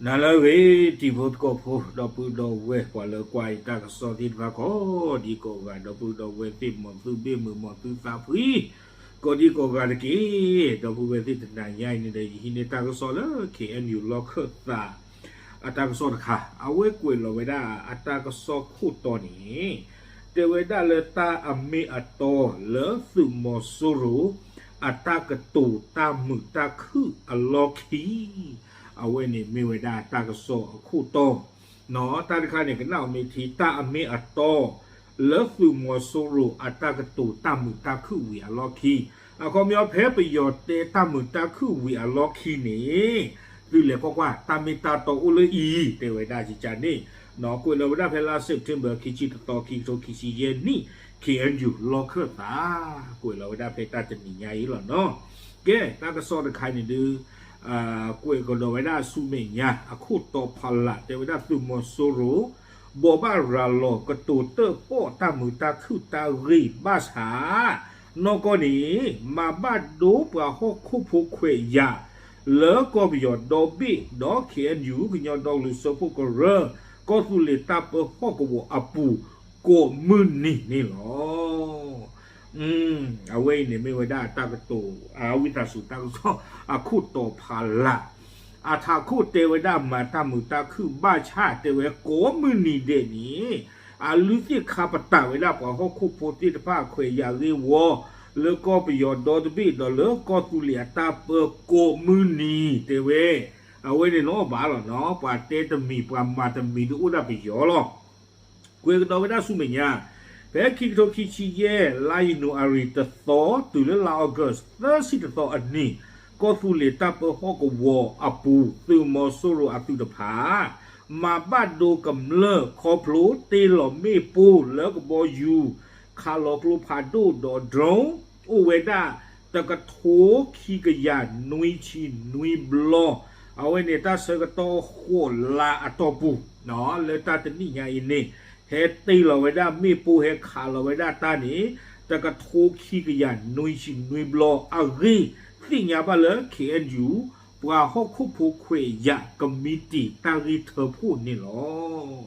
နၤလၢအဂ့ၤ တံၤဖိသကိးဖိ ဒီပုၢ်ဒီဝဲၢ် ပှၤလၢကွၢ်အံၤတၢ်ကစီၣ်သ့ၣ်တဖၣ် ကိးဒံကိးဂၤ ဒီပုၢ်ဒီဝဲၢ်သ့ၣ် မ်သုဘ့ၣ်မုာ် မ်သုသးဖှံ ကိးဒံကိးဂၤတက့ၢ်. ဒီပုၢ်ဝဲၢ်သ့ၣ် တနၤညါအံၤန့ၣ်ဒီး ယဟံးန့ၢ်တၢ်ကစီၣ်လၢ ခ့ၣ်အဲၣ်ယူၣ် လီၢ်ခၢၣ်သး အတၢ်ကစီၣ်တခါ အဝဲကွဲးလီၤဝဲဒၣ်အတၢ်ကစီၣ်ခိၣ်တီန့ၣ် တဲဝဲဒၣ်လၢတၢ်အမ့ၢ်အတီလၢသုးမီၤစိရိၤ အတၢ်ကတိၤတၢ်မုာ်တၢ်ခုၣ်အလီၢ်ခံ အဝဲန့ၣ်မ့ၢ်ဝဲဒၣ်တၢ်ကစီၣ်အခိၣ်တီ တၢ်တခါန့ၣ် ကနၣ်အီၤမ့ၢ်ထံ တၢ်အမ့ၢ်အတီ လၢသုးမီၤစိရိၤအတၢ်ကတိၤတၢ်မုာ်တၢ်ခုၣ်ဝံၤအလီၢ်ခံ အခီပညီဖဲပယီၤတဲတၢ်မုာ်တၢ်ခုၣ်ဝံၤအလီၢ်ခံန့ၣ် သုလဲၤကွၢ်ကွၢ် တၢ်မ့ၢ်တၢ်တီအိၣ်လၢအံၤ တဲဝဲဒၣ်ကကန့ၣ် ကွဲးလီၤဝဲဒၣ်ဖဲလါ September ခံဆံတသီ ခံကထိခံဆံယဲၢ်နံၣ် ခ့ၣ်အဲၣ်ယူၣ် လီၢ်ခၢၣ်သး ကွဲးလီၤဝဲဒၣ်ဖဲတၢ်တနံၤညါအံၤလီၤနီၤ. ကဲ တၢ်ကစီၣ်တခါန့ၣ်ဒုး ကွဲးကဒီးဝဲဒၣ်ဆူမဲာ်ညါ အခိၣ်တီဖီလာ် တဲဝဲဒၣ်သုးမီၤစိရိၤ ဘိးဘၣ်ရၤလီၤကတိၤတၢၣ်ပီၣ်တၢ်မုာ်တၢ်ခုၣ်တၢ်ဂ့ၢ်ဘၣ်ဆၣ် နီၢ်ကီၢ်န့ၣ် မၤဘၣ်ဒိပှၤဟီၣ်ခိၣ်ဖိခွဲးယာ် လၢကီၢ်ပယီၤဒီဘ့ၣ် ဒီး ခ့ၣ်အဲၣ်ယူၣ် ကညီဒီကလုာ်စၢဖှိၣ်ကရၢ ကီၢ်သူလ့ၤတၢ်ပၢဟီၣ်ကဝီၤအပူၤ ကိးမုၢ်နံၤန့ၣ်လီၤ. အဝဲအံၤန့ၣ်မ့ၢ်ဝဲဒၣ်တၢ်ကတိၤ အဝံသးစူၤတၢ်ကစီၣ်အခိၣ်တီဖီလာ် အထးခိၣ်တဲဝဲဒၣ်မၤတၢ်မုာ်တၢ်ခုၣ်ဘၣ်ဆၣ် တဲဝဲကိးမုၢ်နံၤဒဲးန့ၣ် အလုၢ်သ့ၣ်ခါပတာ်ဝဲဒၣ်ပှၤဟီၣ်ခိၣ်ဖိသ့ၣ်တဖၣ်ခွဲးယာ်ဂ့ၢ်ဝီ လၢကီၢ်ပယီၤဒီတဘ့ၣ်ဒီးလၢကီၢ်သူလ့ၤအတၢ်ပၢကိးမုၢ်နံၤ တဲဝဲ အဝဲန့ၣ်နီၤဘၣ်လီၤနီၤ ပှၤတဲတမံၤ ပှၤမၤတမံၤဒုးအိၣ်ဒၣ်ပယီၤလီၤ. ကွဲးကဒီးဝဲဒၣ်ဆူမဲာ်ညါ ဖဲခံကထိခံဆံယဲၢ် လါယနူၤအါရံၤတသီ တုၤလၢလါအီကူး သၢဆံတသီအနံၤ ကီၢ်သူလ့ၤတၢ်ပၢဟီၣ်ကဝီၤအပူၤ သုးမီၤစိရိၤအသုးတဖၣ် မၤဘၣ်ဒိကမျၢၢ်ခီဖျိတ့လီၤမ့ၣ်ပိၢ်လၢကဘီယူၤ ခးလီၤကျိဖးဒိၣ်ဒီး drone အိၣ်ဝဲဒၣ် တကထိခံကယၤနွံဆံနွံဘျီ အဝဲန့ၣ်တၢ်ဆၢကတီၢ်ဃိးလါအတီၢ်ပူၤ လၢတၢ်တနံၣ်ညါအံၤန့ၣ် ဟဲတ့လီၤဝဲဒၣ်မ့ၣ်ပိၢ် ဟဲခးလီၤဝဲဒၣ်တၢ်န့ၣ် တကထိခံကယၤနွံဆံနွံဘျီ အဂ့ၢ်သ့ၣ်ညါဘၣ်လၢ ခ့ၣ်အဲၣ်ယူၣ် ပှၤဟီၣ်ခိၣ်ဖိခွဲးယာ်ကမံးတံာ်တၢ်ဂ့ၢ်ထၢဖှိၣ်န့ၣ်လီၤ.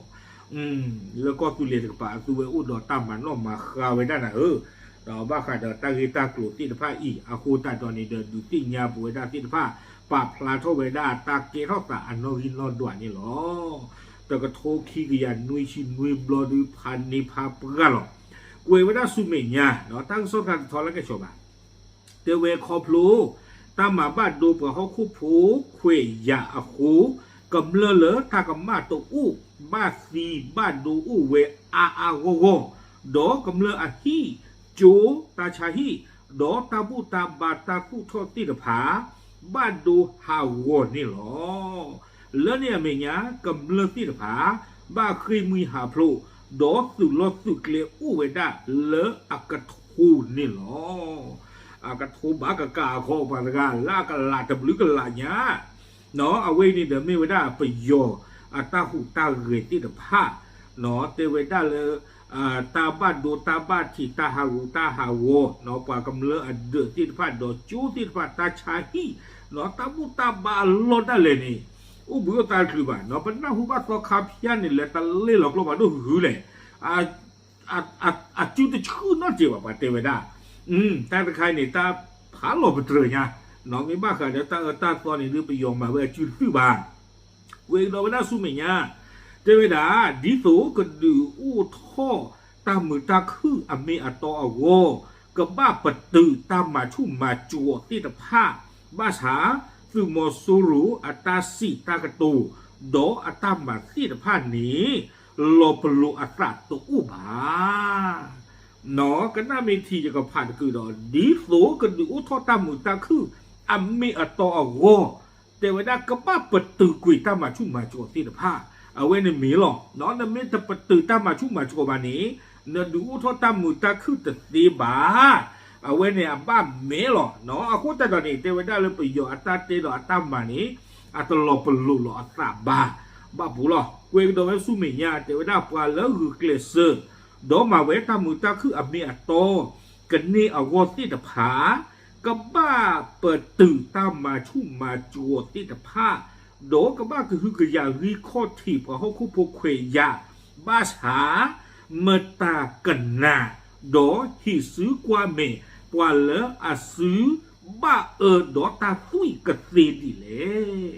လၢကီၢ်သူလ့ၤတကပၤ အသုဝဲအိၣ်ဒီးတၢ်မၤနီၣ်မၤဃါဝဲဒၣ်နၤဧၢ, ဒီးဘၣ်ဃးဒီးတၢ်ဂ့ၢ်တၢ်ကျိၤသ့ၣ်တဖၣ်အံၤ အဃိသတးဒီးန့ၣ်ဒီး ဒုးသ့ၣ်ညါပဝဲဒၣ်သ့ၣ်တဖၣ် ပာ်ဖျါထီၣ်ဝဲဒၣ်တၢ်ကဲထီၣ်သးအနီၣ်ဂံၢ်နီၣ်ဒွးန့ၣ်လီၤ. တကထိခံကယၤနွံဆံနွံဘျီဒုးဖးန့ၢ်ဖးပှၢ်လီၤ. ကွဲးဝဲဒၣ်ဆူမဲာ်ညါ တၢ်ကစီၣ်တခါတထီလၢကဆီဘၣ် တဲဝဲခီဖျိ တၢ်မၤဘၣ်ဒိပှၤဟီၣ်ခိၣ်ဖိခွဲးယာ်အဃိ ကမျၢၢ်လၢတၢ်ကမၣ်တအိၣ် ဘၣ်သံဘၣ်ဒိအိၣ်ဝဲအါအါဂီၢ်ဂီၢ်, ဒီးကမျၢၢ်အဟံၣ်ကၠိ တၢ်ဆါဟံၣ် ဒီးတၢ်ဘူၣ်တၢ်ဘါတၢ်သူၣ်ထီၣ်သ့ၣ်တဖၣ် ဘၣ်ဒိဟးဂီၤန့ၣ်လီၤ. လၢန့ၣ်အမဲာ်ညါ ကမျၢၢ်သ့ၣ်တဖၣ် ဘၣ်ဃ့ၢ်မှံဟးဖျိး ဒီးသုးလီၢ်သုးကျဲအိၣ်ဝဲဒၣ်လၢအကထိန့ၣ်လီၤ. အကထိဘၣ်ကကးအခီပှၤတဂၤ လၢအကလးတဘျုးကလးညါ အဝဲအံၤန့ၣ်ဒီးမ့ၢ်ဝဲဒၣ်ပယီၤအတၢ်ဟူးတၢ်ဂဲၤသ့ၣ်တဖၣ် တဲဝဲဒၣ်လၢ တၢ်ဘၣ်ဒိတၢ်ဘၣ်ထံးတၢ်ဟးဂူာ်တၢ်ဟးဂီၤ ပှၤကမျၢၢ်အဒၢးသ့ၣ်တဖၣ်ဒီးကၠိသ့ၣ်တဖၣ်တၢ်ဆါဟံၣ် တၢ်ဘူၣ်တၢ်ဘါအလီၢ်ဒၣ်လဲာ်န့ၣ် အိၣ်ဘှံးအိၣ်သါတချုးဘၣ် ပနၢ်ဟူဘၣ်သီခါဖၠါန့ၣ် လဲၤတလဲလီၤကျိဖးဒိၣ်ဟုဟုလဲၣ် အစုတဆူၣ်နီတစဲးဘၣ် ပှၤတဲဝဲဒၣ် တၢ်တခါအံၤန့ၣ် တၢ်ဖးလီၤပတြၢၤညါ မ့ၢ်ဘၣ်ဃးဒီးတၢ်အၢတၢ်သီန့ၣ်ဒုး ပယီၤမၤဝဲအစုတသုၣ်ဘၣ်. ကွဲးကဒီးဝဲဒၣ်ဆူမဲာ်ညါ တဲဝဲဒၣ် ဒ်သိးကဒုးအိၣ်ထီၣ်တၢ်မုာ်တၢ်ခုၣ်အမ့ၢ်အတီအဂီၢ် ကဘၣ်ပတုာ်တၢ်မၤဆူၣ်မၤစိးသ့ၣ်တဖၣ် ဘၣ်ဆၣ် သုးမီၤစိရိၤအတၢ်စံးတၢ်ကတိၤ ဒီးအတၢ်မၤသ့ၣ်တဖၣ်န့ၣ် လီၤပလိာ်အသးတအိၣ်ဘၣ်. ကနၣ်မ့ၢ်ထံယကဖးတကုာ်ဒီး ဒ်သိးကဒုးအိၣ်ထီၣ်တၢ်မုာ်တၢ်ခုၣ်အမ့ၢ်အတီအဂီၢ် တဲဝဲဒၣ်ကဘၣ်ပတုာ်ကွံာ်တၢ်မၤဆူၣ်မၤစိးသ့ၣ်တဖၣ် အဝဲန့ၣ်မ့ၢ်လီၤ. နမ့ၢ်တပတုာ်တၢ်မၤဆူၣ်မၤစိးဘၣ်န့ၣ် နဒုးအိၣ်ထီၣ်တၢ်မုာ်တၢ်ခုၣ်တသ့ဘၣ်. အဝဲန့ၣ်အဘၣ်မဲာ်လီၤ. အဃိသတးဒီးန့ၣ် တဲဝဲဒၣ်လၢပယီၤအတၢ်တဲဒီးအတၢ်မၤန့ၣ် အတလီၤပလိာ်လီၤအသးဘၣ်. ဘၣ်ပူၤလီၤ. ကွဲးကဒီးဝဲဆူမဲာ်ညါ တဲဝဲဒၣ်ပှၤလၢဂုာ်ကျဲးစၢး ဒီးမၤဝဲတၢ်မုာ်တၢ်ခုၣ်အမ့ၢ်အတီ ကန့ၢ်အဂီၢ်သ့ၣ်တဖၣ် ကဘၣ်ပတုာ်တၢ်မၤဆူၣ်မၤစိးသ့ၣ်တဖၣ် ဒီးကဘၣ်ကဟုကယာ်ဂံၢ်ခီၣ်ထံးပှၤဟီၣ်ခိၣ်ဖိခွဲးယာ်, ဘၣ်ဆၣ် မတၤကနၣ်, ဒီးဟံးစုကွၢ်မဲာ် ပှၤလၢအစုဘၣ်အၢဒီးတၢ်သွံၣ်ကသ့ဒ်လဲၣ်.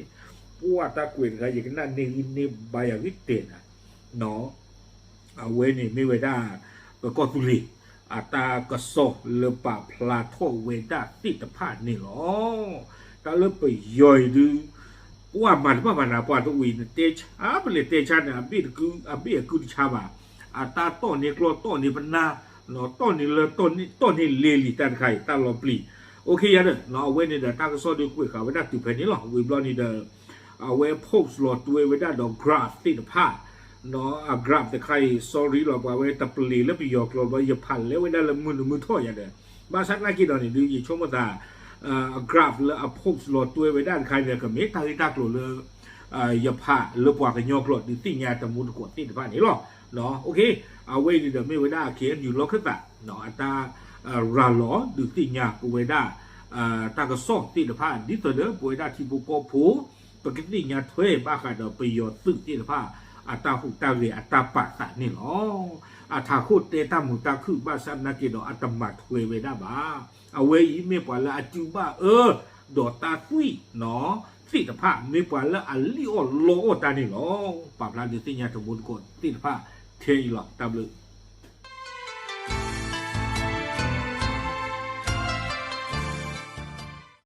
ပှၤတၢ်ကွဲးတခါ ယကနၣ်န့ၢ်ဂံၢ်န့ၢ်ဘါယၤဂံၢ်တဲာ်နၤ, အဝဲန့ၣ်မ့ၢ်ဝဲဒၣ် ပကီၢ်သူလ့ၤ အတၢ်ကစီၣ်လၢပာ်ဖျါထီၣ်ဝဲဒၣ်သ့ၣ်တဖၣ်န့ၣ်လီၤ. တၢ်လၢပယီၤအံၤဒုး ပှၤမၤတဘၣ်ဘၣ်နၤ ပှၤတအိၣ်အံၤ နတဲဆါပလဲၤတဲဆါန့ၣ် အဘ့ၣ်တကု အဘ့ၣ်အကုတဆါဘၣ်. အတၢ်တီၢ်န့ၢ်ကျီၢ်တီၢ်န့ၢ်ပနၢ်, တီၢ်န့ၢ်လၢ တီၢ်န့ၢ်လ့လံၤတၢ်တခါအံၤ တၢ်လီၤပျံၤ. အိၣ်ခ့ယၤဒီး အဝဲန့ၣ်ဒီးတၢ်ကစီၣ်ဒုးကွဲးဃာ်ဝဲဒၣ်တုၤဖဲန့ၣ်လီၤ. ဝံၤဘျီန့ၣ်ဒီး အဝဲ post လီၤတွဲဝဲဒၣ်ဒီး graph သ့ၣ်တဖၣ်, အ graph တခါအံၤ sorry လီၤ ပှၤဝဲတပလ့ၤလၢပယီၤကျိာ်ဘျီ ယဖးလဲဝဲဒၣ်လၢမုၢ်နုာ်မုၢ်ထီၣ်ယၤဒီး ဘၣ်ဆၣ်သနာ်က့ဒီးန့ၣ်ဒုး ယဆိကမိၣ်သး အ graph လၢအ post လီၤတွဲဝဲဒၣ်တခါန့ၣ် ကမ့ၢ်တၢ်ဂ့ၢ်တၢ်ကျိၤလၢ ယဖးလၢပှၤကညီကျိာ်ဒုးသ့ၣ်ညါတမူတကိးသ့ၣ်တဖၣ်န့ၣ်လီၤ. အဝဲအံၤန့ၣ်ဒီးမ့ၢ်ဝဲဒၣ် KNU လီၢ်ခၢၣ်သး အတၢ်ရၤလီၤဒုးသ့ၣ်ညါပဝဲဒၣ် တၢ်ကစီၣ်သ့ၣ်တဖၣ် ဒ်သိးဒီးပဝဲဒၣ်ထံဖိကီၢ်ဖိ ပကသ့ၣ်ညါထွဲဘၣ်ဃးဒီးပယီၤသုးသ့ၣ်တဖၣ် အတၢ်ဟူးတၢ်ဂဲၤအတၢ်ပာ်သးန့ၣ်လီၤ. အထးခိၣ်တဲတၢ်မုာ်တၢ်ခုၣ်ဘၣ်ဆၣ်သနာ်က့ဒီး အတမၤထွဲဝဲဒၣ်ဘၣ်. အဝဲအံၤမ့ၢ်ပှၤလၢအစုဘၣ်အၢ ဒီးတၢ်သွံၣ် သ့ၣ်တဖၣ် မ့ၢ်ပှၤလၢအလံၣ်အီၣ်လီအီၣ်တၢ်န့ၣ်လီၤ. ပာ်ဖျါဒုးသ့ၣ်ညါတမူတကိးသ့ၣ်တဖၣ်ထဲအံၤလီၤ. တၢ်ဘျုး